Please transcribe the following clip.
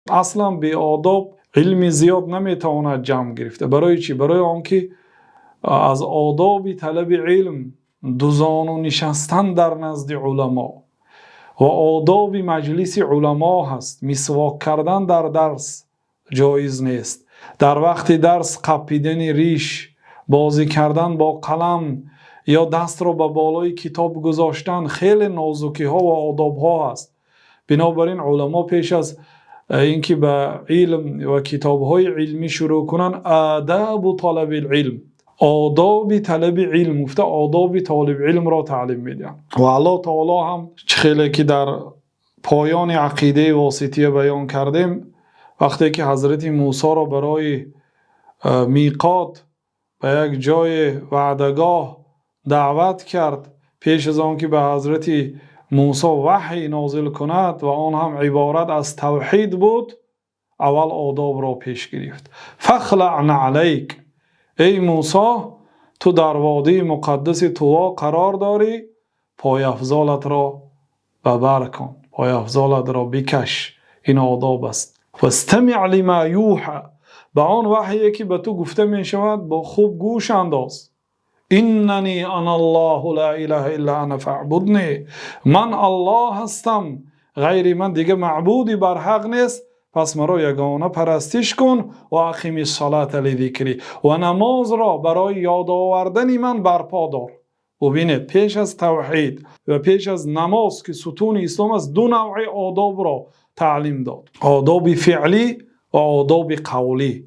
Аслан беодоб илми зиёд наметавонад ҷамъ гирифта. Барои чӣ? Барои он ки аз одоби талаби илм дузону нишастан дар назди уламо ва одоби маҷлиси уламо ҳаст. Мисвок кардан дар дарс ҷоиз нест. Дар вақти дарс қапидани риш, бозӣ кардан бо қалам ё дастро ба болои китоб гузоштан, хеле нозукиҳо ва одобҳо ҳаст. Бинобар ин уламо пеш аз инки ба илм ва китобҳои илмӣ шурӯъ кунанд, одоби талабул илм, одоби талаби илм гуфта, одоби толиби илмро таълим медиҳанд. Ва Аллоҳи таъоло ҳам, ки хеле дар поёни ақидаи восития баён кардем, вақте ки ҳазрати Мӯсоро барои мийқот ба як ҷои ваъдагоҳ даъват кард, пеш аз он ки ба ҳазрати Мӯсо ваҳй нозил кунад ва он ҳам иборат аз тавҳид буд, аввал одобро пеш гирифт. فاخلع نعليك. Эй Мӯсо, ту дар водии муқаддаси Тува қарор дорӣ, пойафзолатро ба бар кун, пойафзолатро бикаш. Ин одоб аст. واستمع لما يوحى. Ба он ваҳйе ки ба ту гуфта мешавад, бо хуб гӯш андоз. إنني أنا الله لا إله إلا أنا فاعبدني. Ман Аллоҳ ҳастам, ғайри ман дигар маъбуде бар ҳақ нест, пас маро ягона парастиш кун. وأقم الصلاة لذكري. Ва намозро барои ёд овардани ман барпо дор. Бубинед, пеш аз тавҳид ва пеш аз намоз, ки сутуни ислом аст, ду навъи одобро таълим дод: одоби феълӣ ва одоби қавлӣ.